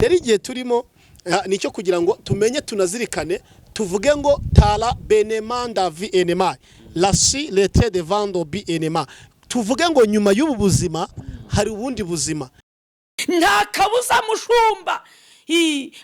Rero igihe turimo nicyo kugira ngo tumenye, tunazirikane, tuvuge ngo tara benemanda vi enema lasi lete de vando bi enema, tuvuge ngo nyuma y'ubu buzima hari ubundi buzima. Nta kabuza mushumba.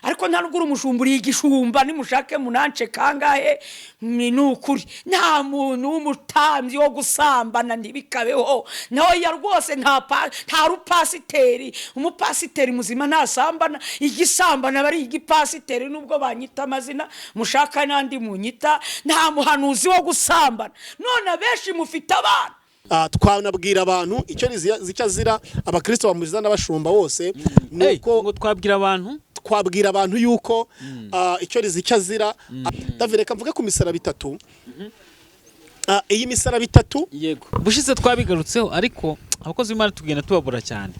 Ariko nta nubwo uri umushumba, uri igishumba. Nimushake munance kangahe, ni ukuri nta muntu w'umutambyi wo gusambana, ntibikabeho ntoya rwose. Nta rupasiteri, umupasiteri muzima ntasambana. Igisambana aba ari igipasiteri, nubwo banyita amazina mushaka n'andi munyita. Nta muhanuzi wo gusambana. None abenshi mufite abana. Twanabwira abantu icyo zicyo azira abakristo bamuziza n'abashumba bose ni Hey, uko ngo twabwira abantu twabwira abantu yuko icyo rizicyo azira. David, reka mvuge ku misaraba itatu. Iyi misaraba itatu. Yego, bushize twabigarutseho, ariko abakozi b'Imana tugenda tubabura cyane.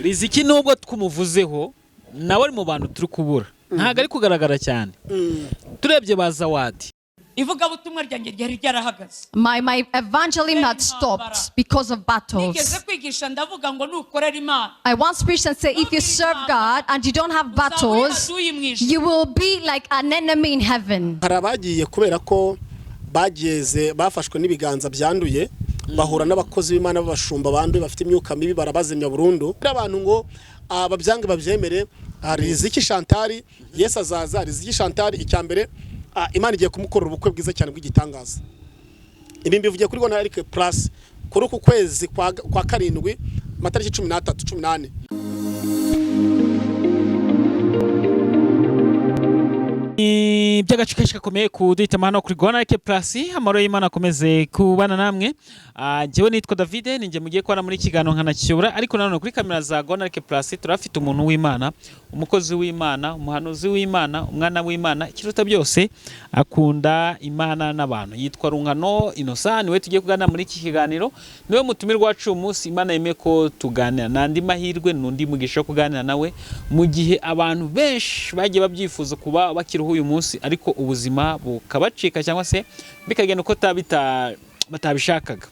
Riziki, nubwo twumuvuzeho, nawe ari mu bantu turi kubura, ntabwo ari kugaragara cyane. Turebye ba Zawadi. Ivugabutumwa ryanjye ryari ryarahagaze. My evangelism had stopped because of Nigeze battles. kwigisha, ndavuga ngo nukorera Imana, I once preached and said, if you serve God and you don't have battles, you will be like an enemy in heaven. Hari abagiye kubera ko bageze bafashwe n'ibiganza byanduye, bahura n'abakozi b'Imana b'abashumba banduye, bafite imyuka mibi, barabazimya burundu. Rero abantu ngo babyange babyemere, Riziki Chantal, Yesu azaza. Riziki Chantal, icya mbere, Imana igiye kumukorera ubukwe bwiza cyane bw'igitangaza. Ibi mbivugiye kuri Rwanda Eric Plus kuri uku kwezi kwa karindwi, amatariki 13, 14. By'agace kenshi gakomeye kuduhitamo hano kuri Rwanda Like Plus. Amahoro y'Imana akomeze kubana namwe. Njyewe nitwa David, ninjye mugiye kubana muri kiganiro nkanakiyobora, ariko nanone kuri kamera za Rwanda Like Plus turafite umuntu w'Imana, umukozi w'Imana, umuhanuzi w'Imana, umwana w'Imana, ikiruta byose akunda Imana n'abantu. Yitwa Rungano Innocent, niwe tugiye kuganira muri iki kiganiro, niwe mutumirwa wacu uyu munsi. Imana yemeye ko tuganira, n'andi mahirwe n'undi mugisha wo kuganira nawe mu gihe abantu benshi bagiye babyifuza kuba bakiriho uyu munsi, ariko ubuzima bukabacika cyangwa se bikagenda uko batabishakaga.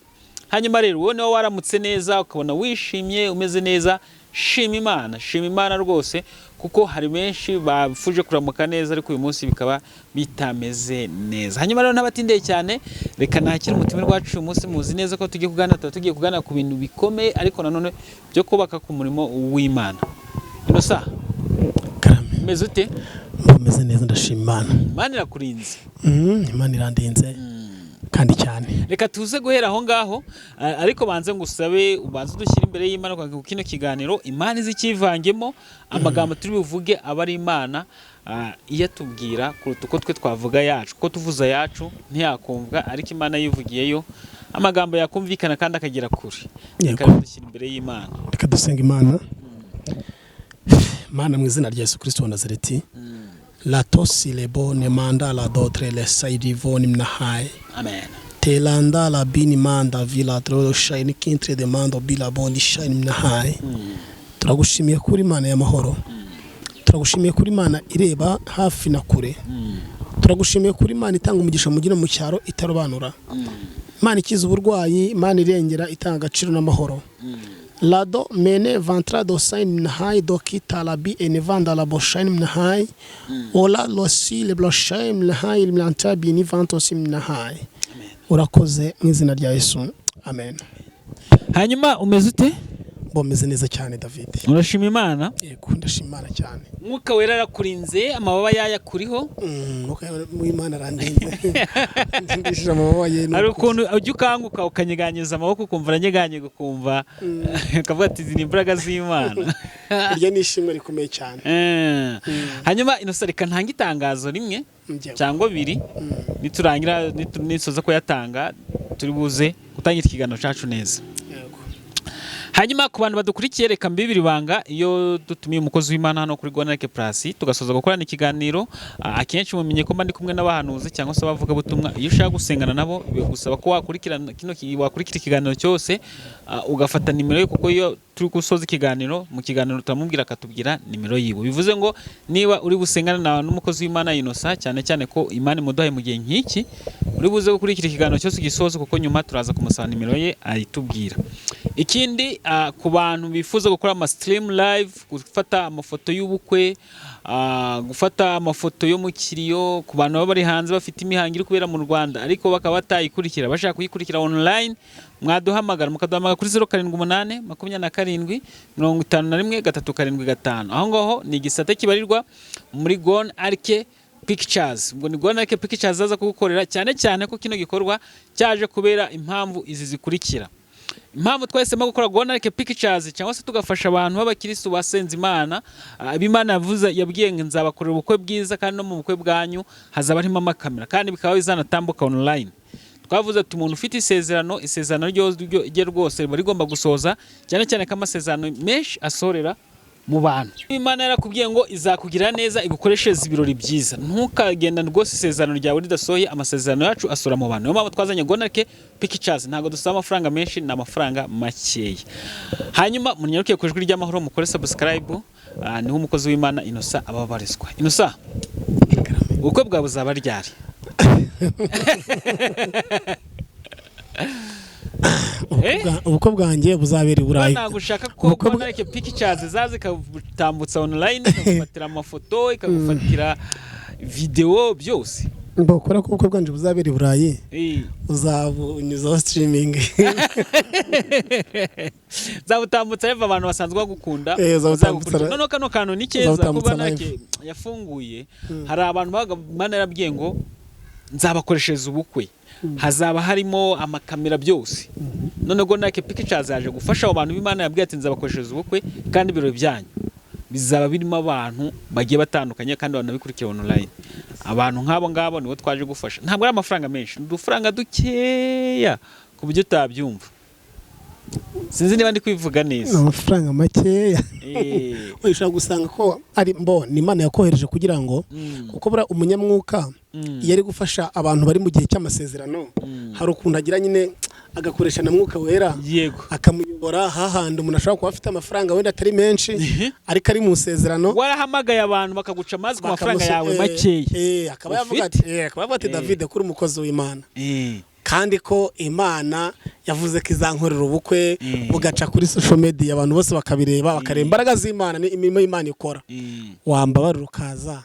Hanyuma rero wowe niba waramutse neza, ukabona wishimye, umeze neza, shima Imana, shima Imana rwose, kuko hari benshi bafuje kuramuka neza ariko uyu munsi bikaba bitameze neza. Hanyuma rero ntabatindeye cyane, reka nakire umutumirwa wacu uyu munsi. Muzi neza ko tugiye kuganira, tuba tugiye kuganira ku bintu bikomeye ariko nanone byo kubaka ku murimo w'Imana. Innocent, Karame. umeze ute? Meze neza, ndashima Imana. Imana irakurinze? Imana irandinze kandi cyane. Reka tuze guhera aho ngaho, ariko banze ngusabe ubanze udushyire imbere y'Imana kugira ngo kino kiganiro Imana ize ikivangemo. Amagambo turi buvuge aba ari Imana iyatubwira kuruta uko twe twavuga yacu, kuko tuvuze ayacu ntiyakumvwa, ariko Imana yivugiyeyo amagambo yakumvikana kandi akagera kure. Yego. Reka dushyire imbere y'Imana. Reka dusenga Imana. Mana, mu izina rya Yesu Kristo wa Nazareti, la tosi lebo ne manda la dotre le saidivo ni mnahai Amen. Telanda la bini manda vila tro shaini kintre de mando bila boni shaini mnahai. Turagushimiye kuri Imana y'amahoro, turagushimiye kuri Imana ireba hafi na kure, turagushimiye kuri Imana itanga umugisha mu no mu cyaro itarobanura, Imana ikiza uburwayi, Imana irengera, itanga agaciro n'amahoro. Lado mene vantra do sain mnahai do kitalabi enevanda la boshain mnahai ola losi le bloshain mnahai mlanta bini vantosi mnahai. Urakoze mu izina rya Yesu, amen. Hanyuma umeze ute? Bomeze neza cyane, David. Urashima Imana? Yego, ndashima Imana cyane. Mwuka Wera arakurinze, amababa yayo akuriho? Mwuka w'Imana arandinze, ndindishije amababa ye ni Hari ukuri. ukuntu ujya ukanguka ukanyeganyeza amaboko, ukumva uranyeganyega, ukumva ukavuga ati izi ni imbaraga z'Imana. Iryo ni ishimwe rikomeye cyane. Hanyuma Innocent, reka ntange itangazo rimwe Njyewe. cyangwa abiri, niturangira nisoza kuyatanga turi buze gutangira ikiganiro cyacu neza. Yego. Hanyuma ku bantu badukurikiye, reka mbibiri ibanga: iyo dutumiye umukozi w'Imana hano kuri Rwanda Like Plus, tugasoza gukorana ikiganiro, akenshi mumenye ko mba ndi kumwe n'abahanuzi cyangwa se abavugabutumwa. Iyo ushaka gusengana nabo bigusaba ko wakurikirana kino wakurikira ikiganiro cyose, ugafata nimero ye, kuko iyo turi gusoza ikiganiro, mu kiganiro turamubwira akatubwira nimero yiwe. Bivuze ngo niba uri busengana n'umukozi w'Imana Innocent, cyane cyane ko Imana imuduhaye mu gihe nk'iki, uri buze gukurikira ikiganiro cyose ugisoze, kuko nyuma turaza kumusaba nimero ye ayitubwira. Ikindi, ku bantu bifuza gukora ama stream live, gufata amafoto y'ubukwe, gufata amafoto yo mu kiriyo, ku bantu baba bari hanze bafite imihango iri kubera mu Rwanda ariko bakaba batayikurikira, bashaka kuyikurikira online, mwaduhamagara, mukaduhamagara kuri 0782751375. Aho ngaho ni igisate kibarirwa muri Gone Arke Pictures. Ubwo ni Gone Arke Pictures aza kugukorera, cyane cyane ko kino gikorwa cyaje kubera impamvu izi zikurikira. Impamvu twahisemo gukora Gone Arke Pictures cyangwa se tugafasha abantu b'abakirisitu basenze Imana, ab'Imana yavuze, yabwiye ngo nzabakorera ubukwe bwiza, kandi no mu bukwe bwanyu hazaba harimo amakamera, kandi bikaba bizanatambuka online. Twavuze ati umuntu ufite isezerano, isezerano rye rwose riba rigomba gusohoza, cyane cyane ko amasezerano menshi asohorera mu bantu. Imana yarakubwiye ngo izakugira neza, igukoreshereze ibirori byiza, ntukagenda rwose isezerano ryawe ridasohoye. Amasezerano yacu asora mu bantu. Niyo mpamvu twazanye Gonarke Pictures. Ntabwo dusaba amafaranga menshi, ni amafaranga makeya. Hanyuma munyarukiye ku Ijwi ry'Amahoro, mukore subscribe, niho umukozi w'Imana Innocent ababarizwa. Innocent, ubukwe bwawe buzaba ryari? Ubukwe bwanjye buzabera i Burayi. Ntabwo ushaka ko Gonarke Pictures izaza ikagutambutsa online, ikagufatira amafoto, ikagufatira video, byose? Mbokora ko ubukwe bwanjye buzabera i Burayi, uzabunyuzaho streaming. Nzabutambutsa live, abantu basanzwe bagukunda Uzabutambutsa bazagukurikira. Noneho kano kantu ni keza, uzabutambutsa kuba live. Nake yafunguye, hari abantu babaga Imana yarabwiye ngo nzabakoreshereza ubukwe, hazaba harimo amakamera, byose. None Gonarke Pictures yaje gufasha abo bantu b'Imana yabwiye ati nzabakoreshereza ubukwe, kandi ibirori byanyu bizaba birimo abantu bagiye batandukanye kandi banabikurikira online. Abantu nk'abo ngabo nibo twaje gufasha. Ntabwo ari amafaranga menshi, ni udufaranga dukeya ku buryo utabyumva. Sinzi niba ndi kwivuga Ni neza. amafaranga makeya. Ushobora gusanga ko ari mbo ni Imana yakohereje kugira ngo, kuko buriya umunyamwuka iyo ari gufasha abantu bari mu gihe cy'amasezerano, hari ukuntu agira nyine agakoresha na Mwuka Wera, akamuyobora hahandi umuntu ashobora kuba afite amafaranga wenda atari menshi, ariko ari mu isezerano. Warahamagaye abantu bakaguca amazi ku mafaranga yawe makeya Akaba yavuga ufite. ati akaba yavuga ati David, kuri umukozi w'Imana, kandi ko Imana yavuze ko izankorera ubukwe, bugaca kuri social media, abantu bose bakabireba, bakareba imbaraga z'Imana ni imirimo y'Imana ikora, wambabarira ukaza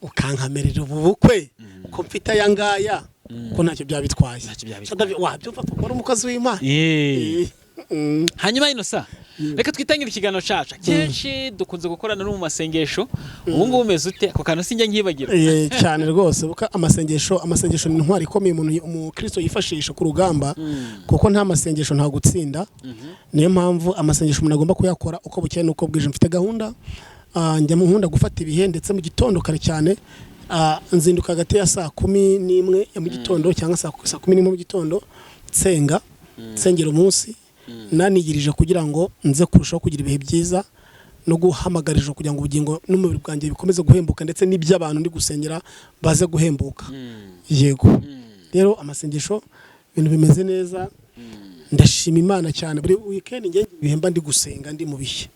ukankamerera ubu bukwe, ko mfite aya ngaya, ko ntacyo byaba bitwaye. Ntacyo byaba So, David, wabyumva ko ari umukozi w'Imana. Hanyuma Innocent, reka twitangire ikiganiro cacu. Kenshi dukunze gukorana no mu masengesho. Ubu ngubu umeze ute? Ako kantu sinjya nkibagira. Cyane rwose, kuko amasengesho ni intwari ikomeye umuntu umukristo yifashisha ku rugamba, kuko nta masengesho nta gutsinda. Niyo mpamvu amasengesho umuntu agomba kuyakora uko bukeye n'uko bwije. Mfite gahunda, njya mu nkunda gufata ibihe, ndetse mu gitondo kare cyane, nzinduka hagati ya saa 11 ya mu gitondo cyangwa saa 11 mu gitondo, nsenga, nsengera umunsi, nanigirije kugira ngo nze kurushaho kugira ibihe byiza no guhamagarije kugira ngo ubugingo n'umubiri bwanjye bikomeze guhembuka, ndetse n'iby'abantu ndi gusengera baze guhembuka. Yego, rero amasengesho, ibintu bimeze neza, ndashima Imana cyane. Buri weekend njye ibihemba ndi gusenga, ndi mu bihe.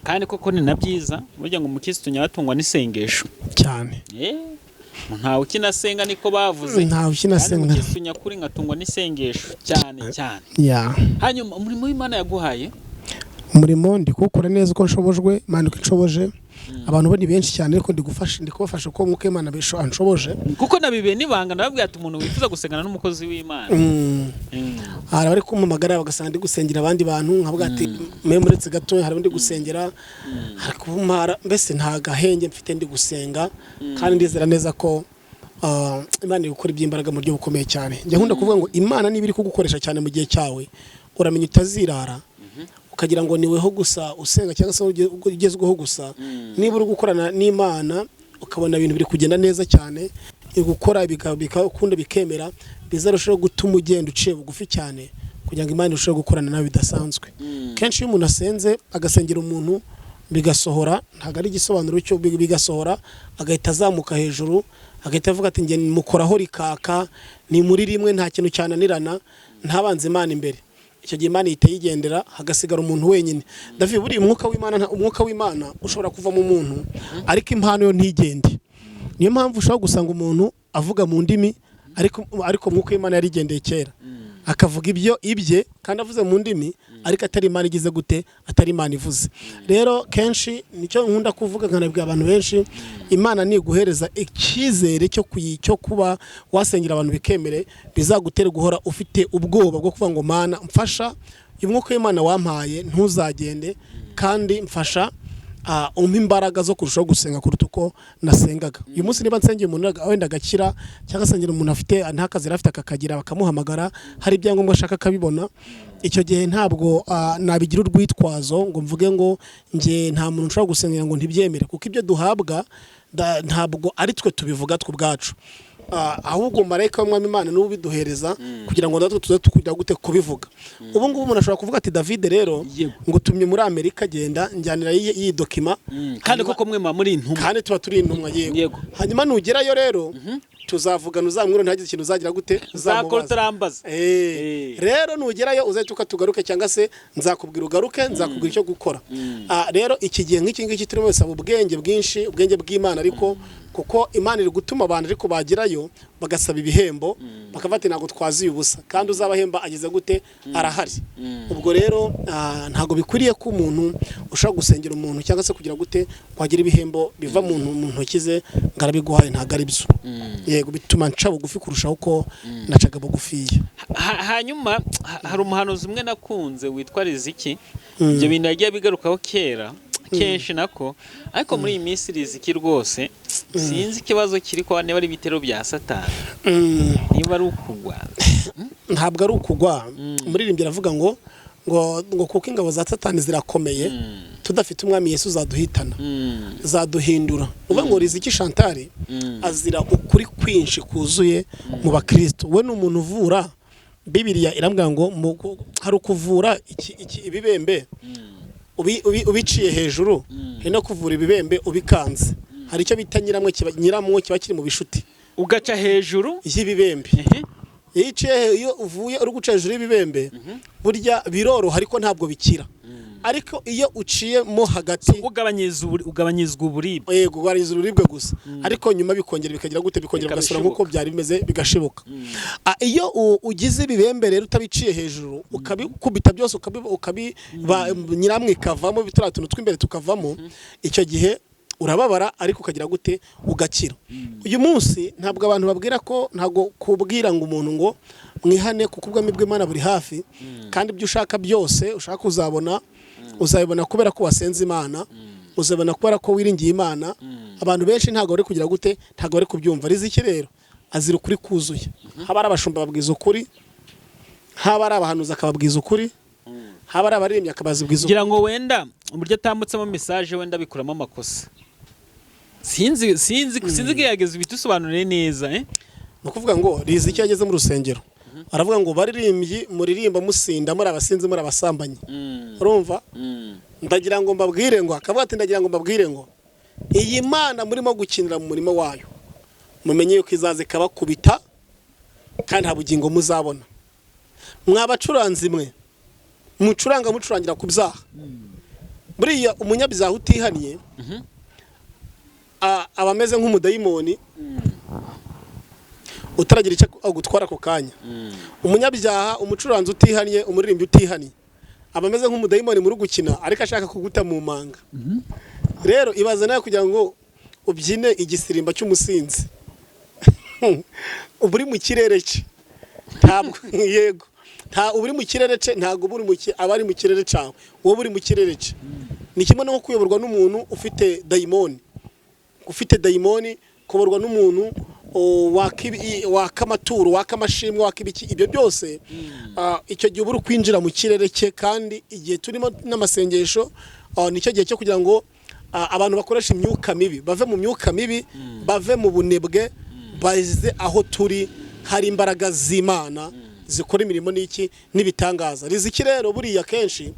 Kandi koko ni na byiza burya ngo umukristo nyabatungwa n'isengesho. Cyane. Ntawe ukinasenga, niko bavuze. Ntawe Kandi ukinasenga. umukristo nyakuri ngatungwa n'isengesho cyane cyane. Hanyuma umurimo w'Imana yaguhaye? Umurimo ndi kuwukora neza uko nshobojwe, Imana uko inshoboje. Abantu bo ni benshi cyane, ariko ndi gufasha, ndi kubafasha uko Umwuka w'Imana anshoboje. Kuko nabibiye n'ibanga, ndababwira ati umuntu wifuza gusengana n'umukozi w'Imana. Hari abari kumpamagara bagasanga ndi gusengera abandi bantu, nkavuga ati mwe muretse gato, hari undi gusengera, hari kumpara, mbese nta gahenge mfite, ndi gusenga, kandi ndizera neza ko Imana iri gukora iby'imbaraga mu buryo bukomeye cyane. Njya nkunda kuvuga ngo Imana niba iri kugukoresha cyane mu gihe cyawe, uramenya utazirara ukagira ngo niweho gusa usenga cyangwa se ugezweho gusa. Niba uri gukorana n'Imana ukabona ibintu biri kugenda neza cyane, iri gukora bigakunda, bikemera, bizarushaho gutuma ugenda uciye bugufi cyane kugira ngo Imana irusheho gukorana nawe bidasanzwe. Kenshi iyo umuntu asenze, agasengera umuntu bigasohora, ntabwo ari igisobanuro cyo bigasohora, agahita azamuka hejuru, agahita avuga ati njye mukoraho rikaka, ni muri rimwe, nta kintu cyananirana, ntabanze Imana imbere. Icyo gihe Imana ihita yigendera, hagasigara umuntu wenyine. David, buriya umwuka w'Imana umwuka w'Imana ushobora kuva mu muntu, ariko impano yo ntigende. Niyo mpamvu ushobora gusanga umuntu avuga mu ndimi, ariko umwuka w'Imana yarigendeye kera. Akavuga ibyo ibye kandi avuze mu ndimi, ariko atari Imana igize gute, atari Imana ivuze. Rero kenshi nicyo nkunda kuvuga, nkanabwira abantu benshi: Imana niguhereza icyizere cyo kuba wasengera abantu bikemere, bizagutere guhora ufite ubwoba bwo kuvuga ngo: "Mana, mfasha, uyu mwuka w'Imana wampaye ntuzagende, kandi mfasha, umpa imbaraga zo kurushaho gusenga kuruta uko nasengaga uyu munsi." Niba nsengeye umuntu wenda agakira, cyangwa asengera umuntu afite nta kazi yari afite akakagira, bakamuhamagara, hari ibyangombwa ashaka akabibona, icyo gihe ntabwo nabigira urwitwazo ngo mvuge ngo njye nta muntu nshobora gusengera ngo ntibyemere, kuko ibyo duhabwa ntabwo ari twe tubivuga twe ubwacu, ahubwo marayika w'Umwami Imana niwe ubiduhereza kugira ngo natwe tuze tukugira gute kubivuga. Ubu ngubu umuntu ashobora kuvuga ati: "David, rero ngutumye muri Amerika, genda njyanira iyi document." Kandi koko mwe muba muri intumwa. Kandi tuba turi intumwa, yego. Hanyuma nugerayo rero tuzavugana, uzamwira, ntihagire ikintu uzagira gute, uzakora uzamubaza. Utarambaza. Rero nugerayo uzahita ukatugaruke, cyangwa se nzakubwira ugaruke, nzakubwira icyo gukora. Rero iki gihe nk'iki ngiki turimo bisaba ubwenge bwinshi, ubwenge bw'Imana, ariko kuko Imana iri gutuma abantu, ariko bagerayo bagasaba ibihembo, bakavuga ati: "Ntabwo twaziye ubusa," kandi uzabahemba ageze gute? Arahari. Ubwo rero ntabwo bikwiriye ko umuntu ushobora gusengera umuntu cyangwa se kugira gute wagira ibihembo biva mu ntoki ze ngo arabiguhaye. Ntabwo ari byo. Yego, bituma nca bugufi kurushaho uko nacaga bugufiya. Hanyuma hari umuhanuzi umwe nakunze witwa Riziki. Ibyo bintu yagiye bigarukaho kera kenshi nako, ariko muri iyi minsi Riziki rwose sinzi ikibazo kiri kuba, niba ari ibitero bya Satani, niba ari ukugwa. Ntabwo ari ukugwa. Umuririmbyi aravuga ngo kuko ingabo za Satani zirakomeye, tudafite Umwami Yesu zaduhitana, zaduhindura. Uvuga ngo Riziki Chantal azira ukuri kwinshi kuzuye mu bakristo. We ni umuntu uvura. Bibiliya irambwira ngo hari ukuvura iki ibibembe ubiciye hejuru, hari no kuvura ibibembe ubikanze. Hari icyo bita nyiramwe, kiba kiri mu bishuti ugaca hejuru y'ibibembe. Iyo uciye, iyo uvuye uri guca hejuru y'ibibembe, burya biroroha, ariko ntabwo bikira. Ariko iyo uciyemo hagati, ugabanyirizwa uburibwe. Yego, ugabanyiriza uburibwe gusa, ariko nyuma bikongera bikagira gute? Bikongera bigasura nk'uko byari bimeze, bigashibuka. Iyo ugize ibibembe rero utabiciye hejuru, ukabikubita byose, nyiramwe ikavamo, turiya tuntu tw'imbere tukavamo, icyo gihe urababara, ariko ukagira gute? Ugakira. Uyu munsi ntabwo abantu babwira ko, ntabwo kubwira ngo umuntu ngo mwihane kuko ubwami bw'Imana buri hafi, kandi ibyo ushaka byose ushaka uzabona, uzabibona kubera ko wasenze Imana, uzabona kubera ko wiringiye Imana. Abantu benshi ntabwo bari kugira gute, ntabwo bari kubyumva. Riziki rero azira ukuri kuzuye. Haba ari abashumba babwiza ukuri, haba ari abahanuzi akababwiza ukuri, haba ari abaririmbyi akababwiza ukuri. Ngira ngo wenda uburyo atambutsemo message wenda bikuramo amakosa, sinzi gerageza ubitusobanurire neza, eh? Ni ukuvuga ngo Riziki yageze mu rusengero aravuga ngo: "Baririmbyi muririmba musinda, muri abasinzi, muri abasambanyi, urumva, ndagira ngo mbabwire ngo," akavuga ati: "Ndagira ngo mbabwire ngo iyi Mana murimo gukinira mu murimo wayo, mumenye yuko izaza ikabakubita kandi nta bugingo muzabona. Mwa bacuranzi mwe mucuranga mucurangira ku byaha, buriya umunyabyaha utihannye aba ameze nk'umudayimoni utaragira icyo agutwara ako kanya. Umunyabyaha, umucuranzi utihannye, umuririmbyi utihannye, aba ameze nk'umudayimoni muri gukina ariko ashaka kuguta mu manga. Rero ibaze nawe kugira ngo ubyine igisirimba cy'umusinzi, uba uri mu kirere cye." Ntabwo, yego, nta uba uri mu kirere cye, ntabwo uba uri mu aba ari mu kirere cyawe, wowe uri mu kirere cye. Ni kimwe no kuyoborwa n'umuntu ufite dayimoni, ufite dayimoni, kuyoborwa n'umuntu waka amaturo, waka amashimwe, waka ibiki, ibyo byose. Icyo gihe uba uri kwinjira mu kirere cye. Kandi igihe turimo n'amasengesho, nicyo gihe cyo kugira ngo abantu bakoresha imyuka mibi bave mu myuka mibi, bave mu bunebwe, baze aho turi hari imbaraga z'Imana zikora imirimo n'iki n'ibitangaza. Riziki rero buriya kenshi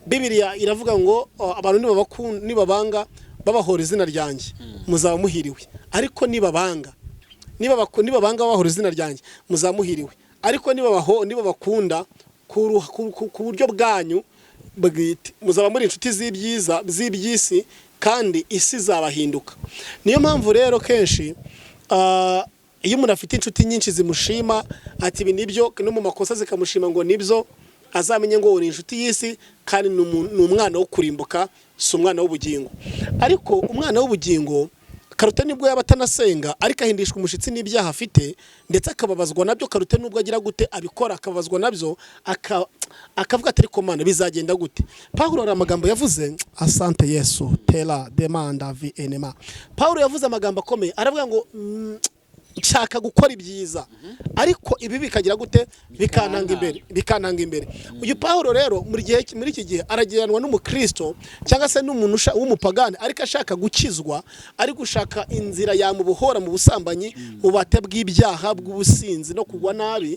Bibiliya iravuga ngo abantu nibabanga babahora izina ryanjye muzaba muhiriwe, ariko nibabanga, nibabanga babahora izina ryanjye muzaba muhiriwe, ariko nibabakunda ku buryo bwanyu bwite muzaba muri inshuti z'ibyiza z'iby'isi, kandi isi izabahinduka." Niyo mpamvu rero kenshi Iyo umuntu afite inshuti nyinshi zimushima ati ibi nibyo, no mu makosa zikamushima ngo nibyo, azamenye ngo ni inshuti y'isi kandi ni umwana wo kurimbuka, si umwana w'ubugingo. Ariko umwana w'ubugingo, karuta nibwo yaba atanasenga, ariko ahindishwa umushyitsi n'ibyaha afite, ndetse akababazwa nabyo. Karuta nubwo agira gute abikora, akababazwa nabyo, akavuga ati: "Ariko Mana, bizagenda gute?" Pawulo hari amagambo yavuze. Asante Yesu. Tera demanda vi enema. Pawulo yavuze amagambo akomeye, aravuga ngo nshaka gukora ibyiza, ariko ibi bikagira gute? Bikantanga imbere, bikantanga imbere. Uyu Pawulo rero muri iki gihe aragereranwa n'umukristo cyangwa se n'umuntu w'umupagani, ariko ashaka gukizwa, ari gushaka inzira yamubohora mu busambanyi, mu bubata bw'ibyaha, bw'ubusinzi no kugwa nabi.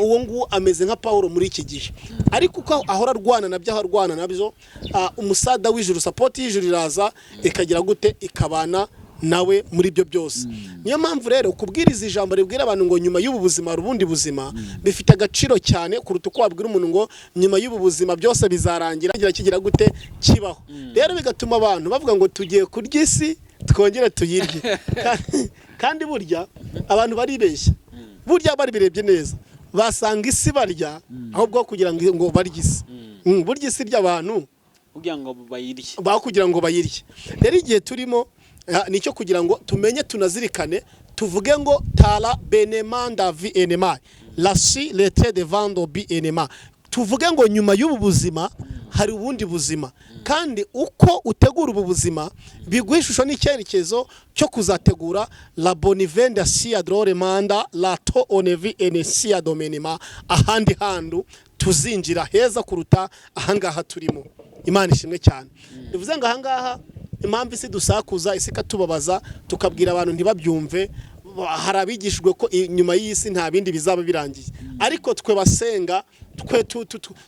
Uwo nguwo ameze nka Pawulo muri iki gihe, ariko uko ahora arwana nabyo, aho arwana nabyo, umusada w'ijuru, support y'ijuru iraza ikagira gute? Ikabana nawe muri ibyo byose. Niyo mpamvu rero kubwiriza ijambo ribwira abantu ngo nyuma y'ubu buzima hari ubundi buzima bifite agaciro cyane kuruta uko wabwira umuntu ngo nyuma y'ubu buzima byose bizarangira, kigira kigira gute kibaho. Rero bigatuma abantu bavuga ngo tugiye kurya isi twongere tuyirye. Kandi burya abantu baribeshya. Burya baribirebye neza basanga isi barya ahubwo kugira ngo barye isi. Burya isi ry'abantu kugira ngo bayirye. Baho kugira ngo bayirye. Rero igihe turimo nicyo kugira ngo tumenye, tunazirikane, tuvuge ngo tara benemanda vi enema lasi lete de vando bi enema, tuvuge ngo nyuma y'ubu buzima hari ubundi buzima. Kandi uko utegura ubu buzima biguha ishusho n'icyerekezo cyo kuzategura la bonivenda sia drore manda la to onevi enesia domenema, ahandi hantu tuzinjira heza kuruta ahangaha turimo. Imana ishimwe cyane. Bivuze ngo ahangaha impamvu isi dusakuza, isi ikatubabaza, tukabwira abantu ntibabyumve, hari abigishijwe ko nyuma y'isi nta bindi bizaba birangiye. Ariko twe basenga, twe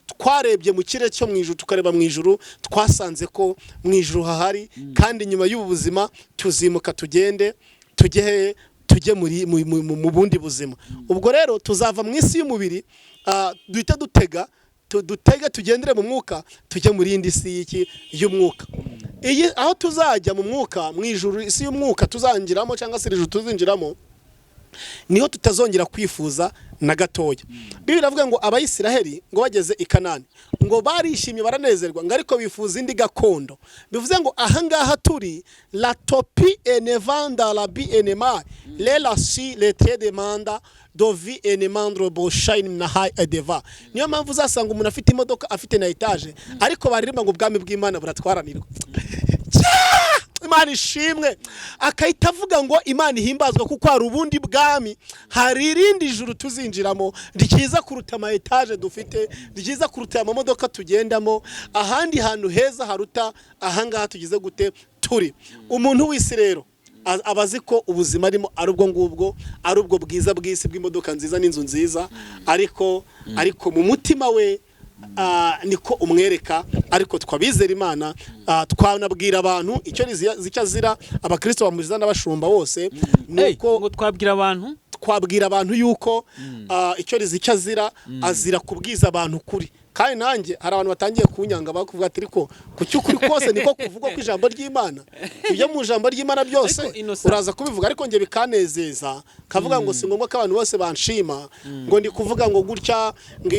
twarebye mu kirere cyo mu ijuru, tukareba mu ijuru, twasanze ko mu ijuru hahari, kandi nyuma y'ubu buzima tuzimuka, tugende tujye hehe? Tujye muri mu bundi buzima. Ubwo rero tuzava mu isi y'umubiri, duhite dutega, dutege tugendere mu mwuka, tujye muri yindi si y'iki? Y'umwuka. Iyi aho tuzajya mu mwuka, mu ijuru, isi y'umwuka tuzangiramo cyangwa se iri juru tuzinjiramo, niho tutazongera kwifuza na gatoya. Bibiliya iravuga ngo Abayisiraheli ngo bageze i Kanani ngo barishimye, baranezerwa, ngo ariko bifuza indi gakondo. Bivuze ngo ahangaha turi la topi enevanda la bi enema le la si le te demanda dovi enemandro boshine na hai edeva. Niyo mpamvu uzasanga umuntu afite imodoka, afite na etaje, ariko baririmba ngo ubwami bw'Imana buratwaranirwa. Imana ishimwe, akahita avuga ngo Imana ihimbazwa, kuko hari ubundi bwami, hari irindi juru tuzinjiramo ryiza kuruta ama etaje dufite, ryiza kuruta amamodoka tugendamo, ahandi hantu heza haruta ahangaha tugize gute turi. Umuntu w'isi rero aba azi ko ubuzima arimo ari ubwo ngubwo, ari ubwo bwiza bw'isi, bw'imodoka nziza n'inzu nziza, ariko mu mutima we niko umwereka. Ariko twabizera Imana, twanabwira abantu icyo icyo azira abakristo bamuziza n'abashumba bose ni Hey, uko ngo twabwira abantu twabwira abantu yuko icyo rizicyo azira, azira kubwiza abantu ukuri. Kandi nanjye hari abantu batangiye kunyanga, bakuvuga ati: "Ariko ku cy'ukuri kose niko kuvugwa ku ijambo ry'Imana, ibyo mu ijambo ry'Imana byose Ariko Innocent- uraza kubivuga." Ariko njye bikanezeza, kavuga ngo si ngombwa ko abantu bose banshima ngo ndi kuvuga ngo gutya,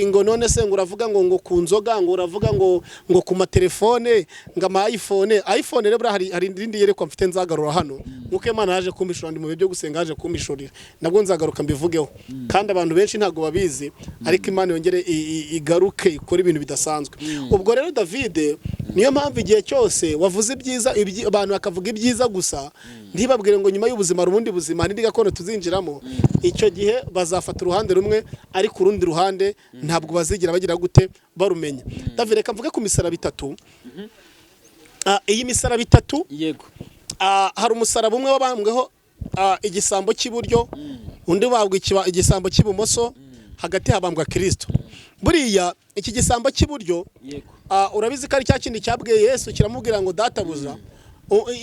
ngo none se ngo uravuga ngo ku nzoga, ngo uravuga ngo ku matelefone, ngo ama iPhone. iPhone rero buriya hari irindi yerekwa mfite nzagarura hano, nkuko Imana yaje kumpishura ndi mu bihe byo gusenga, yaje kumpishurira, nabwo nzagaruka mbivugeho. Kandi abantu benshi ntabwo babizi, ariko Imana yongere igaruke ikore ibintu bidasanzwe. Ubwo rero David, niyo mpamvu igihe cyose wavuze ibyiza, abantu bakavuga ibyiza gusa, ntibabwire ngo nyuma y'ubuzima hari ubundi buzima, hari indi gakondo tuzinjiramo, icyo gihe bazafata uruhande rumwe, ariko urundi ruhande ntabwo bazigira bagira gute barumenya. David, reka mvuge ku misaraba itatu. Iyi misaraba itatu, yego hari umusaraba umwe wabambweho igisambo cy'iburyo, undi ubambwa igisambo cy'ibumoso, hagati habambwa Kirisito. Buriya iki gisambo cy'iburyo, yego urabizi ko ari cya kindi cyabwiye Yesu, kiramubwira ngo databuja.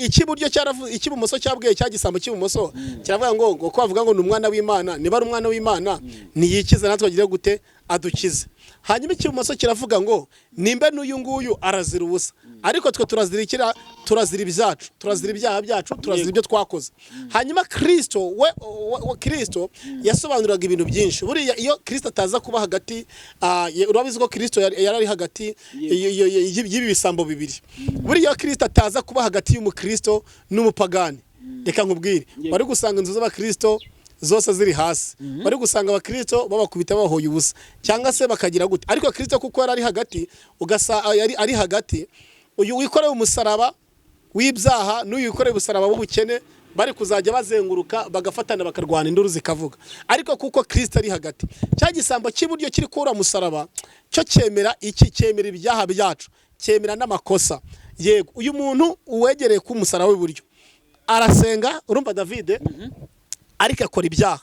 Icy'iburyo cyaravuze, icy'ibumoso cyabwiye cya gisambo cy'ibumoso, kiravuga ngo ko bavuga ngo ni umwana w'Imana, niba ari umwana w'Imana niyikize natwe agire gute adukize. Hanyuma icy'ibumoso kiravuga ngo nimba n'uyu nguyu arazira ubusa, ariko twe turazirikira Turazira ibyacu, turazira ibyaha byacu, turazira ibyo twakoze. Hanyuma Kristo we Kristo yasobanuraga ibintu byinshi. Buriya iyo Kristo ataza kuba hagati, urabizi ko Kristo yari ari hagati y'ibi bisambo bibiri. Buriya iyo Kristo ataza kuba hagati y'umukristo n'umupagani, reka nkubwire, wari gusanga inzu z'abakristo zose ziri hasi, bari gusanga abakristo babakubita bahoye ubusa, cyangwa se bakagira gute. Ariko Kristo kuko yari ari hagati, ugasa yari ari hagati, uyu wikoreye umusaraba w'ibyaha n'uyu wikoreye umusaraba w'ubukene bari kuzajya bazenguruka bagafatana, bakarwana, induru zikavuga. Ariko kuko Kristo ari hagati, cya gisambo cy'iburyo kiri kura musaraba cyo cyemera iki? Cyemera ibyaha byacu, cyemera n'amakosa. Yego, uyu muntu uwegereye ku musaraba w'iburyo arasenga, urumva Davide, ariko akora ibyaha.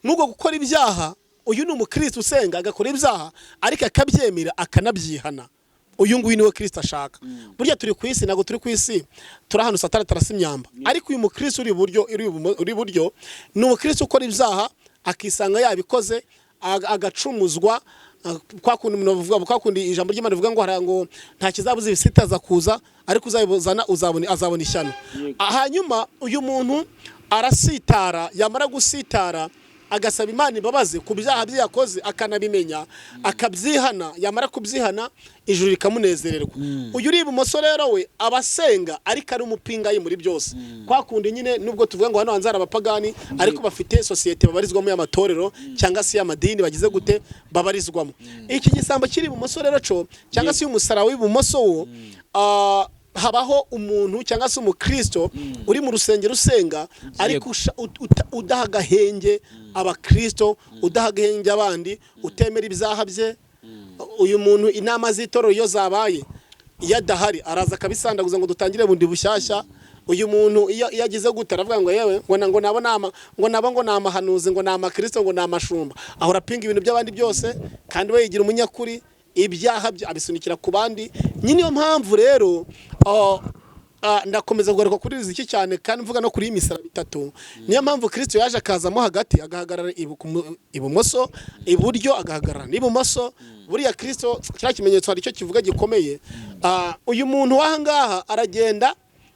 N'ubwo gukora ibyaha, uyu ni umukristo usenga agakora ibyaha, ariko akabyemera akanabyihana. Uyu nguyu niwe Kristo ashaka. Burya turi ku isi, ntabwo turi ku isi, turi ahantu Satani atarasa imyamba. Ariko uyu mukristo uri iburyo, uri iburyo ni umukristo ukora ibyaha akisanga yabikoze, agacumuzwa, kwa kundi umuntu bavuga, kwa kundi ijambo ry'Imana rivuga ngo ngo nta kizabuza ibisitaza kuza, ariko uzabizana uzabona azabona ishyano. Hanyuma uyu muntu arasitara, yamara gusitara agasaba Imana imbabazi ku byaha bye yakoze, akanabimenya, akabyihana. Yamara kubyihana, ijuru rikamunezererwa. Uyu uri ibumoso rero we aba asenga, ariko ari umupingayi muri byose. Kwa kundi nyine, nubwo tuvuga ngo hano hanze hari abapagani, ariko bafite sosiyete babarizwamo y'amatorero cyangwa se y'amadini, bagize gute, babarizwamo. Iki gisambo kiri ibumoso rero cyo, cyangwa se umusaraba w'ibumoso wo, habaho umuntu cyangwa se umukristo uri mu rusengero usenga, ariko udaha agahenge abakristo, udaha agahenge abandi, utemera ibyaha bye. Uyu muntu inama z'itorero iyo zabaye, iyo adahari araza akabisandaguza ngo dutangire bundi bushyashya. Uyu muntu iyo agize gute, aravuga ngo yewe, ngo nabo nama, ngo nabo ngo ni amahanuzi, ngo ni amakristo, ngo ni amashumba. Ahora apinga ibintu by'abandi byose, kandi we yigira umunyakuri, ibyaha bye abisunikira ku bandi nyine. Niyo mpamvu rero, ndakomeza kugaruka kuri iki cyane, kandi mvuga no kuri iyi misaraba itatu. Niyo mpamvu Kristo yaje akazamo hagati, agahagarara ibumoso, iburyo, agahagarara n'ibumoso. Buriya Kristo kiriya kimenyetso hari icyo kivuga gikomeye. Uyu muntu w'ahangaha aragenda,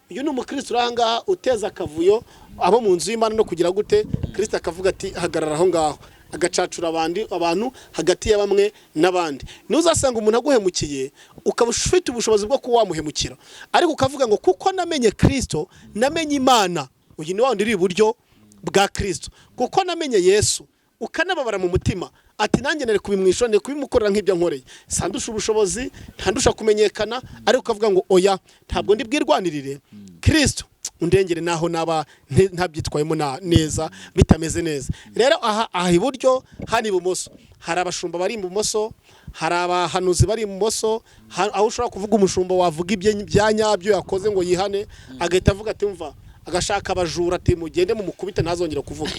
uyu ni umukristo uri ahangaha uteza akavuyo abo mu nzu y'Imana no kugira gute, Kristo akavuga ati hagarara aho ngaho, agacacura abandi abantu hagati ya bamwe n'abandi. Ntuzasanga umuntu aguhemukiye, ukaba ufite ubushobozi bwo kuba wamuhemukira, ariko ukavuga ngo kuko namenye Kristo, namenye Imana, uyu ni wa wundi uri iburyo bwa Kristo, kuko namenye Yesu, ukanababara mu mutima ati nanjye nari kubimwisha, nari kubimukorera nk'ibyo nkoreye, sandusha ubushobozi, ntandusha kumenyekana, ariko ukavuga ngo oya, ntabwo ndi bwirwanirire, Kristo undengere naho naba ntabyitwayemo neza, bitameze neza. Rero aha iburyo, hano ibumoso, hari abashumba bari ibumoso, hari abahanuzi bari ibumoso, aho ushobora kuvuga umushumba wavuga ibye bya nyabyo yakoze ngo yihane, agahita avuga ati mva, agashaka abajura ati mugende mumukubite ntazongera kuvuga.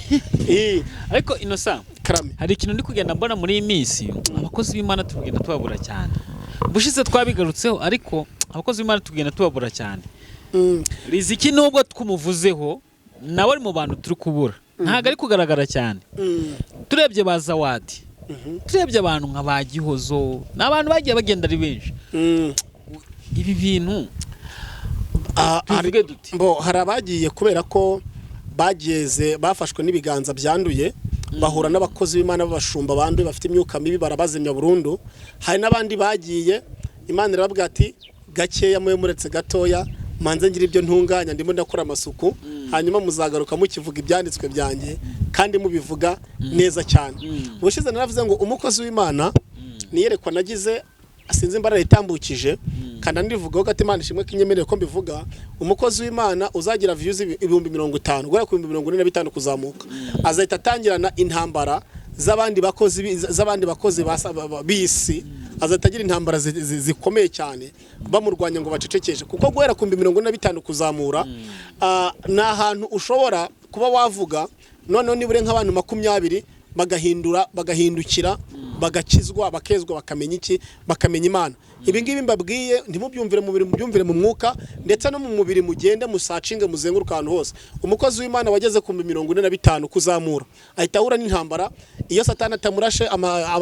Ariko Innocent, Karame. hari ikintu ndi kugenda mbona muri iyi minsi: abakozi b'Imana tugenda tubabura cyane. Ubushize twabigarutseho, ariko abakozi b'Imana tugenda tubabura cyane. Riziki, nubwo twumuvuzeho, nawe ari mu bantu turi kubura, ntabwo ari kugaragara cyane. Turebye ba Zawadi, turebye abantu nka ba Gihozo, ni abantu bagiye bagenda ari benshi. Ibi bintu tubivuge dute? Mbo hari abagiye kubera ko bageze bafashwe n'ibiganza byanduye, bahura n'abakozi b'Imana b'abashumba banduye, bafite imyuka mibi, barabazimya burundu. Hari n'abandi bagiye Imana irababwira ati gakeya, mube muretse gatoya, manze ngira ibyo ntunganya, ndimo ndakora amasuku, hanyuma muzagaruka mukivuga ibyanditswe byanjye kandi mubivuga neza cyane. Ubushize naravuze ngo umukozi w'Imana, niyerekwa nagize, sinzi imbaraga itambukije, kandi ndivugaho gato, Imana ishimwe ko inyemereye ko mbivuga. Umukozi w'Imana uzagira views 50,000 guhera ku 45,000 kuzamuka, azahita atangirana intambara z'abandi bakozi b'isi. Azahita agira intambara zikomeye cyane bamurwanya ngo bacecekeshe, kuko guhera ku 45,000 kuzamura, ni ahantu ushobora kuba wavuga noneho nibure nk'abantu 20 bagahindura, bagahindukira, bagakizwa, bakezwa, bakamenya iki, bakamenya Imana. Ibi ngibi mbabwiye ntimubyumvire mu mubiri, mubyumvire mu mwuka, ndetse no mu mubiri mugende musacinge, muzenguruke ahantu hose. Umukozi w'Imana wageze ku 45 kuzamura ahita ahura n'intambara. Iyo Satani atamurashe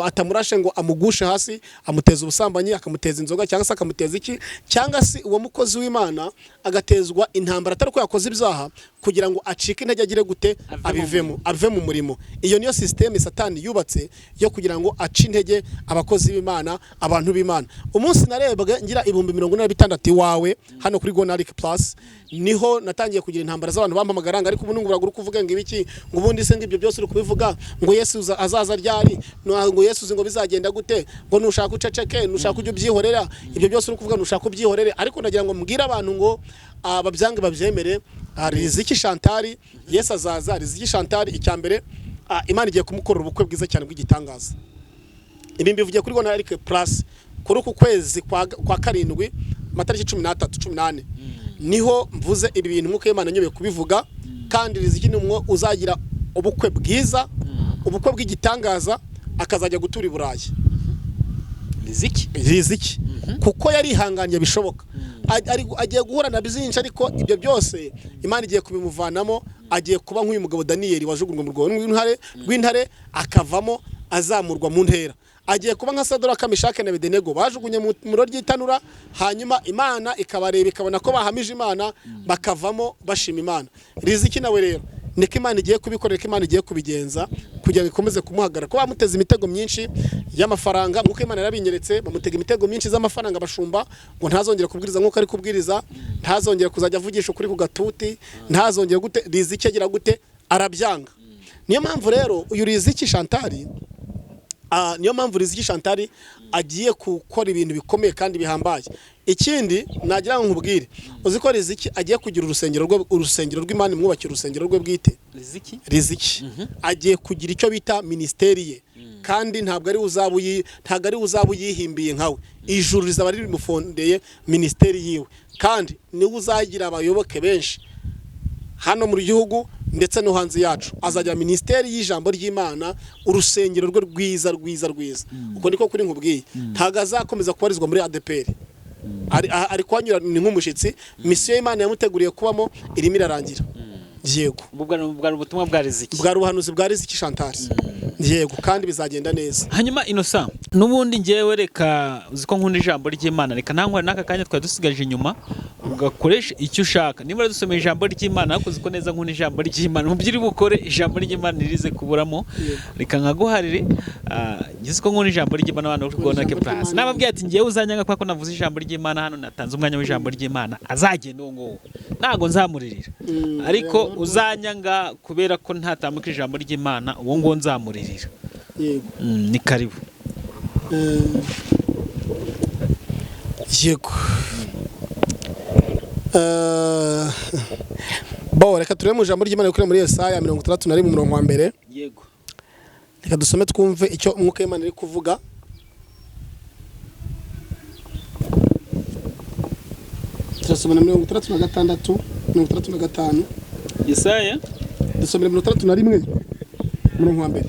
atamurashe ngo amugushe hasi, amuteza ubusambanyi, akamuteza inzoga, cyangwa se akamuteza iki, cyangwa se uwo mukozi w'Imana agatezwa intambara atari ko yakoze ibyaha, kugira ngo acike intege, agire gute? Abivemo, ave mu murimo. Iyo niyo système Satani yubatse yo kugira ngo ace intege abakozi b'Imana, abantu b'Imana. Umunsi narebwe ngira 46,000 iwawe hano kuri Gonaric Plus, niho natangiye kugira intambara z'abantu bampamagara ngo ariko ubu ngura kuvuga ngo ibiki, ngo ubundi se ngo ibyo byose uri kubivuga, ngo Yesu azaza ryari, ngo Yesu uzi ngo bizagenda gute, ngo nushaka uceceke, nushaka ujye ubyihorera, ibyo byose uri kuvuga nushaka ubyihorere. Ariko nagira ngo mbwire abantu ngo babyange babyemere, Riziki Chantal, Yesu azaza. Riziki Chantal, icya mbere, Imana igiye kumukorera ubukwe bwiza cyane bw'igitangaza. Ibi mbivugiye kuri Gonaric Plus kuri uku kwezi kwa karindwi, amatariki 13, 14, niho mvuze ibi bintu. Umwuka w'Imana nyobeye kubivuga. Kandi Riziki ni umwe uzagira ubukwe bwiza, ubukwe bw'igitangaza, akazajya gutura i Burayi. Riziki? Riziki, kuko yarihanganye bishoboka. Agiye guhura na byinshi, ariko ibyo byose Imana igiye kubimuvanamo. Agiye kuba nk'uyu mugabo Daniyeli wajugunywe mu rwobo rw'intare akavamo azamurwa mu ntera. Agiye kuba nka Sadola, Meshake na Abedenego bajugunye mu muriro ry'itanura, hanyuma Imana ikabareba ikabona ko bahamije Imana, bakavamo bashima Imana. Riziki nawe rero niko Imana igiye kubikorera, ko Imana igiye kubigenza kugira ngo ikomeze kumuhagarara, ko bamuteze imitego myinshi y'amafaranga. Nk'uko Imana yarabinyeretse, bamutega imitego myinshi z'amafaranga, bashumba ngo ntazongere kubwiriza nk'uko ari kubwiriza, ntazongere kuzajya avugisha ukuri ku gatuti, ntazongere gute. Riziki agira gute? Arabyanga. Niyo mpamvu rero uyu Riziki Chantal, niyo mpamvu Riziki Chantal agiye gukora ibintu bikomeye kandi bihambaye. Ikindi nagira ngo nkubwire, uzi ko Riziki agiye kugira urusengero rwe, urusengero rw'Imana imwubakira urusengero rwe bwite? Riziki? Riziki agiye kugira icyo bita minisiteri ye, kandi ntabwo ari uzaba uyihimbiye nkawe. Ijuru rizaba rimufondeye minisiteri yiwe, kandi niwe uzagira abayoboke benshi hano mu gihugu ndetse no hanze yacu. Azagira minisiteri y'ijambo ry'Imana, urusengero rwe rwiza rwiza rwiza. Uko niko kuri nkubwiye. Ntabwo azakomeza kubarizwa muri ADEPR, ari kuhanyura ni nk'umushyitsi. Misiyo y'Imana yamuteguriye kubamo irimo irarangira. Yego. Ubwo bwari ubutumwa bwa Riziki. Bwari ubuhanuzi bwa Riziki Chantal, yego, kandi bizagenda neza. Hanyuma Innocent, n'ubundi ngewe reka, uzi ko nkunda ijambo ry'Imana, reka ntankware n'aka kanya twari dusigaje inyuma ugakoresha icyo ushaka. Niba dusomeye ijambo ry'Imana, ariko uzi ko neza nkunda ijambo ry'Imana, mu byo uri bukore ijambo ry'Imana ririze kuburamo, reka nkaguharire. Ngize ko nkunda ijambo ry'Imana, abantu bari kubona ke plus nababwiye ati ngewe uzanyanga kubera ko navuze ijambo ry'Imana hano, natanze umwanya w'ijambo ry'Imana, azagenda uwo nguwo ntago nzamuririra. Ariko uzanyanga kubera ko ntatambuka ijambo ry'Imana, uwo nguwo nzamuririra. Yego. Ni karibu. Yego. Bo reka turebe mu ijambo ry'Imana riri muri Yesaya 61 umurongo wa mbere. Yego. Reka dusome twumve icyo umwuka w'Imana ari kuvuga. Turasoma na 66, 65. Yesaya. Dusomere 61 umurongo wa mbere.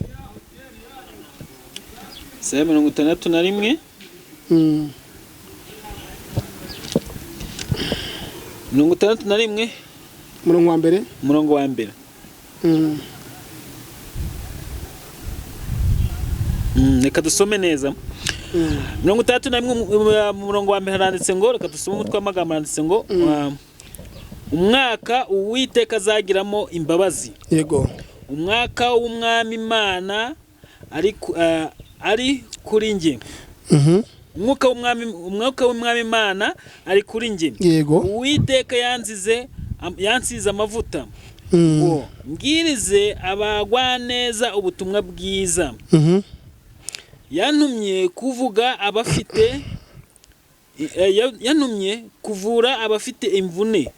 Yesaya 61. 61. Umurongo wa mbere. Umurongo wa mbere. Reka dusome neza. 61 mu murongo wa mbere haranditse ngo, reka dusome umutwe w'amagambo, haranditse ngo umwaka Uwiteka azagiramo imbabazi. Yego. Umwaka w'umwami Imana ari kuri njye. Umwuka w'umwami Imana ari kuri njye. Yego. Uwiteka yansize amavuta ngo mbwirize abagwaneza ubutumwa bwiza. Yantumye kuvuga abafite yantumye kuvura abafite imvune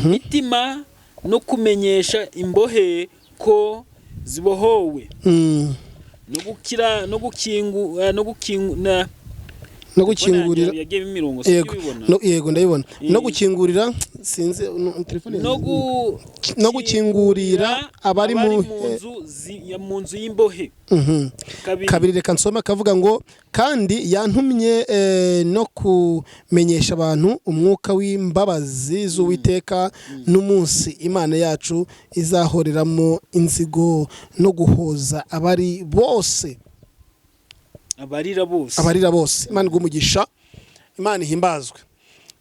mitima, no kumenyesha imbohe ko zibohowe, no gukira no gukingu no gukingu na No gukingurira Yagiyemo imirongo, Yego. sibyo? No, yego, ndayibona. No gukingurira, sinzi no, telefone. No No gukingurira abari mu nzu mu nzu y'imbohe. Kabiri. Kabiri, reka nsome. Akavuga ngo: "Kandi yantumye no kumenyesha abantu umwuka w'imbabazi z'Uwiteka n'umunsi Imana yacu izahoreramo inzigo, no guhoza abari bose." Abarira bose. Abarira bose. Imana iguhe umugisha, Imana ihimbazwe.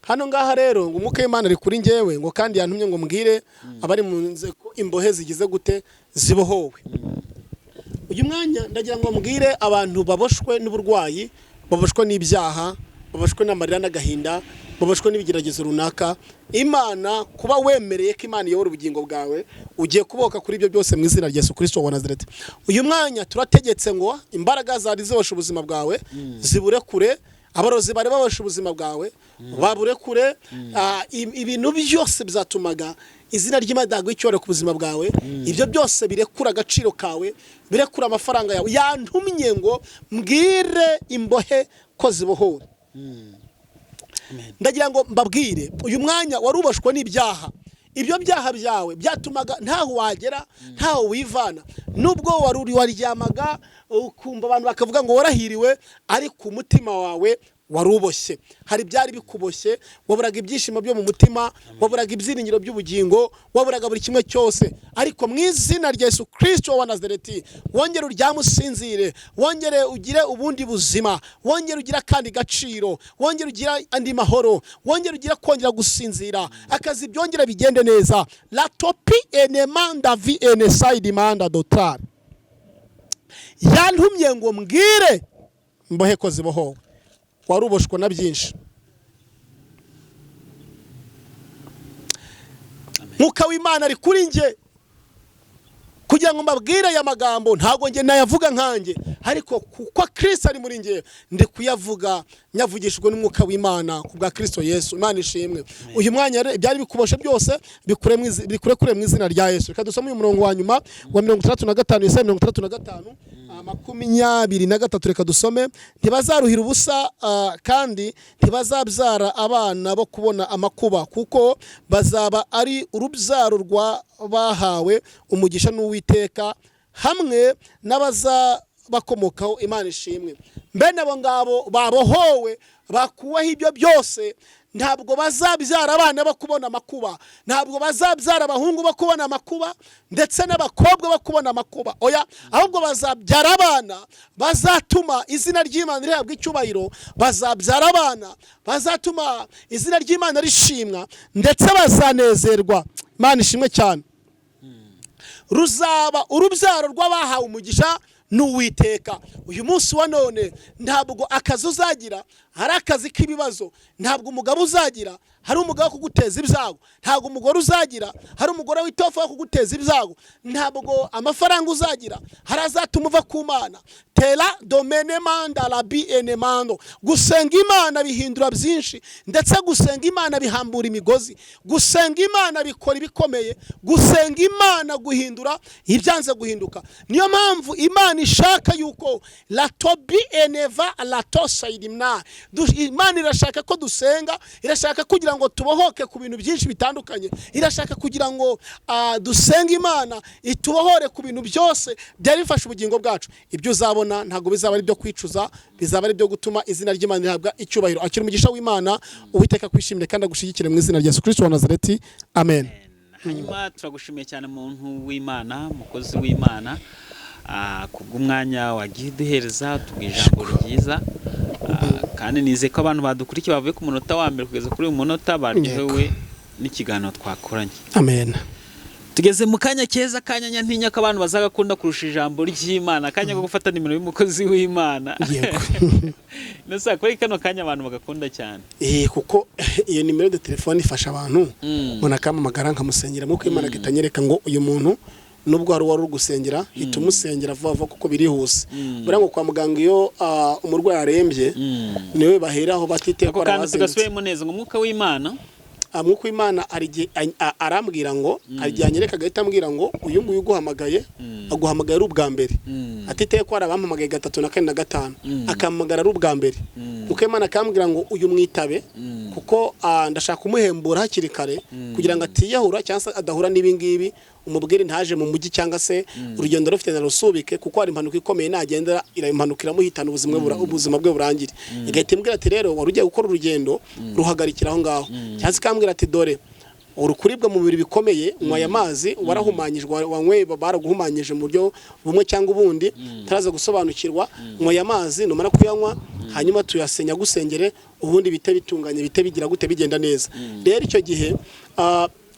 Hano ngaha rero ngo umwuka w'Imana ari kuri njyewe, ngo kandi yantumye ngo mbwire abari mu nzu ko imbohe zigize gute? Zibohowe. Uyu mwanya ndagira ngo mbwire abantu baboshwe n'uburwayi, baboshwe n'ibyaha, baboshwe n'amarira n'agahinda, baboshwe n'ibigeragezo runaka. Imana, kuba wemereye ko Imana iyobora ubugingo bwawe, ugiye kubohoka kuri ibyo byose mu izina rya Yesu Kirisito wa Nazareti. Uyu mwanya turategetse ngo imbaraga zari ziboshe ubuzima bwawe zibure kure, abarozi bari baboshe ubuzima bwawe babure kure. Ibintu byose byatumaga izina ry'Imana ridahabwa icyubahiro ku buzima bwawe, ibyo byose birekura agaciro kawe, birekura amafaranga yawe. Yantumye ngo mbwire imbohe ko zibohowe. Ndagira ngo mbabwire, uyu mwanya wari uboshwe n'ibyaha, ibyo byaha byawe byatumaga ntaho wagera, ntaho wivana. Nubwo wari uri waryamaga ukumva abantu bakavuga ngo warahiriwe, ariko umutima wawe wari uboshye, hari ibyari bikuboshye. Waburaga ibyishimo byo mu mutima, waburaga ibyiringiro by'ubugingo, waburaga buri kimwe cyose. Ariko mu izina rya Yesu Kirisito wa Nazareti, wongere uryame usinzire, wongere ugire ubundi buzima, wongere ugire akandi gaciro, wongere ugire andi mahoro, wongere ugire kongera gusinzira, akazi byongere bigende neza. La topi enemanda vi enesayidi manda dotari. Yantumye ngo mbwire mbohe ko zibohowe. Wari uboshwe na byinshi. Mwuka w'Imana ari kuri njye kugira ngo mbabwire aya magambo. Ntabwo njye nayavuga nkanjye, ariko kuko Kristo ari muri njye, ndi kuyavuga nyavugishijwe n'umwuka w'Imana ku bwa Kristo Yesu. Imana ishimwe. Uyu mwanya rero ibyari bikuboshe byose bikurekure mu izina rya Yesu. Reka dusome uyu murongo wa nyuma wa 65, Yesaya 65, 23. Reka dusome: "Ntibazaruhira ubusa, kandi ntibazabyara abana bo kubona amakuba, kuko bazaba ari urubyaro rwa bahawe umugisha n'Uwiteka hamwe n'abazabakomokaho." Imana ishimwe. Mbene abo ngabo babohowe, bakuweho ibyo byose, ntabwo bazabyara abana bo kubona amakuba, ntabwo bazabyara abahungu bo kubona amakuba ndetse n'abakobwa bo kubona amakuba. Oya, ahubwo bazabyara abana bazatuma izina ry'Imana rihabwa icyubahiro, bazabyara abana bazatuma izina ry'Imana rishimwa, ndetse bazanezerwa. Imana ishimwe cyane. Ruzaba urubyaro rw'abahawe umugisha n'Uwiteka. Uyu munsi wa none ntabwo akazi uzagira hari akazi k'ibibazo, ntabwo umugabo uzagira hari umugabo wo kuguteza ibyago, ntabwo umugore uzagira hari umugore w'itofu wo kuguteza ibyago, ntabwo amafaranga uzagira hari azatuma uva ku Mana. Tera domene manda rabi enemando. Gusenga Imana bihindura byinshi, ndetse gusenga Imana bihambura imigozi, gusenga Imana bikora ibikomeye, gusenga Imana guhindura ibyanze guhinduka. Niyo mpamvu Imana ishaka yuko latobi eneva latosayidimna. Imana irashaka ko dusenga, irashaka kugira ngo tubohoke ku bintu byinshi bitandukanye, irashaka kugira ngo dusenge Imana itubohore ku bintu byose byari bifashe ubugingo bwacu. Ibyo uzabona ntabwo bizaba ari ibyo kwicuza, bizaba ari ibyo gutuma izina ry'Imana rihabwa icyubahiro. Akira umugisha w'Imana. Uwiteka kwishimire kandi agushigikire mu izina rya Yesu Kristo wa Nazareti, amen. Hanyuma turagushimiye cyane, muntu w'Imana, mukozi w'Imana, kubw'umwanya wagiye uduhereza tubwira ijambo ryiza. Kandi nizeye ko abantu badukurikiye bavuye ku munota wa mbere kugeza kuri uyu munota baryohewe n'ikiganiro twakoranye. Amen. Tugeze mu kanya keza, kanya ntinya ko abantu bazagakunda kurusha ijambo ry'Imana, akanya ko gufata nimero y'umukozi w'Imana. Yego. Nasa kuri kano kanya abantu bagakunda cyane. Kuko iyo nimero de telefone ifasha abantu. Umuntu akampamagara nkamusengera, nk'uko Imana itanyereka ngo uyu muntu nubwo hari uwari uri gusengera, hita umusengera vuba vuba kuko birihuse. Buriya ngo kwa muganga iyo umurwayi arembye niwe baheraho batiteye Ako ko kantu arabazindutse. tugasubiyemo neza, ngo umwuka w'Imana Mwuka w'Imana hari igihe arambwira ngo, hari igihe anyereka agahita ambwira ngo uyu nguyu uguhamagaye, aguhamagaye ari ubwa mbere, atiteye ko hari abampamagaye gatatu na kane na gatanu, akampamagara ari ubwa mbere. Mwuka w'Imana akambwira ngo uyu mwitabe, kuko ndashaka kumuhembura hakiri kare kugira ngo atiyahura cyangwa se adahura n'ibi ngibi. Umubwire ntaje mu mujyi cyangwa se urugendo rufite narusubike, kuko hari impanuka ikomeye, nagendera impanuka iramuhitana, ubuzima bwe burangire. Igahita imbwira ati rero wari ugiye gukora urugendo, ruhagarikira aho ngaho. Cyangwa se ikambwira ati dore uri kuribwa mu mubiri bikomeye, unywa aya mazi, warahumanyijwe, wanyweye, baraguhumanyije mu buryo bumwe cyangwa ubundi taraza gusobanukirwa, unywa aya mazi, numara kuyanywa hanyuma tuyasenya gusengere, ubundi bite bitunganye, bite bigira gute, bigenda neza. Rero icyo gihe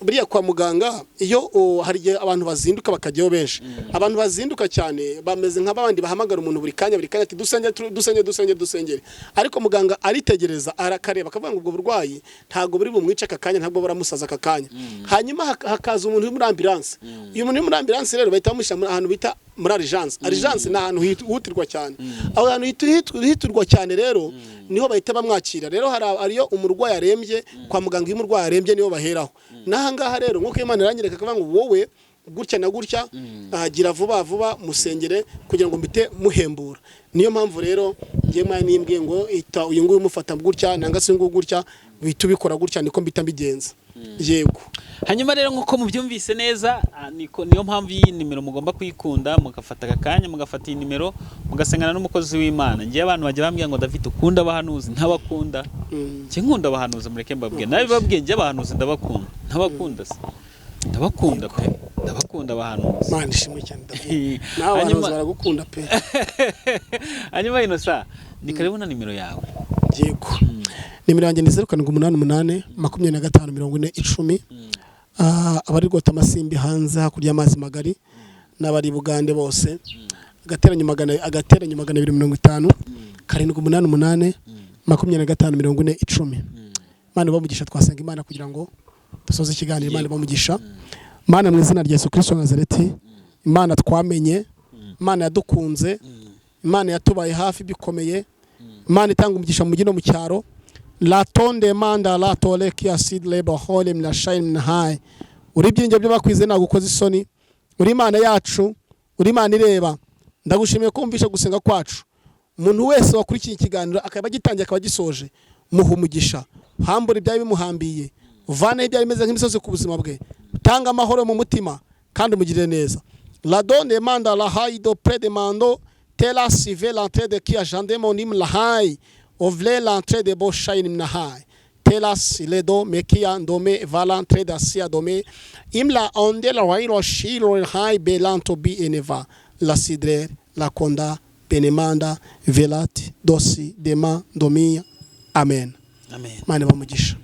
buriya kwa muganga iyo hari igihe abantu bazinduka bakajyayo benshi, abantu bazinduka cyane bameze nk'abandi bahamagara umuntu buri kanya buri kanya ati dusenge, dusenge, dusenge, dusengere. Ariko muganga aritegereza, arakareba, akavuga ngo ubwo burwayi ntabwo buri bumwice aka kanya, ntabwo buramusaza aka kanya. Hanyuma hakaza umuntu uri muri ambulance. Uyu muntu uri muri ambulance rero bahita bamushyira ahantu bita muri urgence. Urgence ni ahantu hihutirwa cyane. Aho hantu hihutirwa cyane rero niho bahita bamwakira. Rero hari ariyo umurwayi arembye kwa muganga, iyo umurwayi arembye niho baheraho. N'aha ngaha rero nk'uko Imana iranyereka akavuga ngo wowe gutya na gutya, gira vuba vuba musengere kugira ngo mbite muhembura. Niyo mpamvu rero ngiye mwana nimbwiye ngo ita uyu nguyu umufata gutya nanga se nguyu gutya, bihita ubikora gutya, niko mbita mbigenza. Yego. Hanyuma rero nk'uko mubyumvise neza, niko niyo mpamvu iyi nimero mugomba kuyikunda, mugafata aka kanya, mugafata iyi nimero, mugasengana n'umukozi w'Imana. Ngiye abantu bajya bambwira ngo David ukunda abahanuzi, ntabakunda. Njye nkunda abahanuzi, mureke mbabwire, nabibabwiye, njye abahanuzi ndabakunda. Ntabakunda se? Ndabakunda pe, ndabakunda abahanuzi. Imana ishimwe cyane, David, nawe abahanuzi baragukunda pe. Hanyuma ino saa ni karibu na nimero yawe. Yego, nimero yanjye ni 0788 25 40 10. Abari rwota amasimbi hanze hakurya y'amazi magari n'abari Bugande bose, *250 788 25 40 10. Imana ibamugisha. Twasenga Imana kugira ngo dusoze ikiganiro. Imana ibamugisha. Mana, mu izina rya Yesu Kristo wa Nazareti, Imana twamenye, Imana yadukunze, Imana yatubaye hafi bikomeye, Imana itanga umugisha mu mujyi no mu cyaro, la tonde manda la tole kia sid lebo hole mna shine mna high, uri ibyiringiro by'abakwizeye, ntabwo ukoze isoni. Uri Imana yacu, uri Imana ireba. Ndagushimiye ko wumvishe gusenga kwacu. Umuntu wese wakurikiye ikiganiro akaba agitangiye akaba agisoje, muha umugisha, hambura ibyari bimuhambiye, uvaneho ibyari bimeze nk'imisozi ku buzima bwe, utanga amahoro mu mutima kandi umugirire neza. La donne manda la haido pre mando tela sive l'entrée de kia jandemo nim la hai ovle l'entrée de bo shine na hai telas ledo mekia ndome valantre da sia dome imla onde la wairo shiro hai belanto bi eneva la sidre la konda benemanda velati dosi dema domia. Amen. Amen. Imana ibamugisha.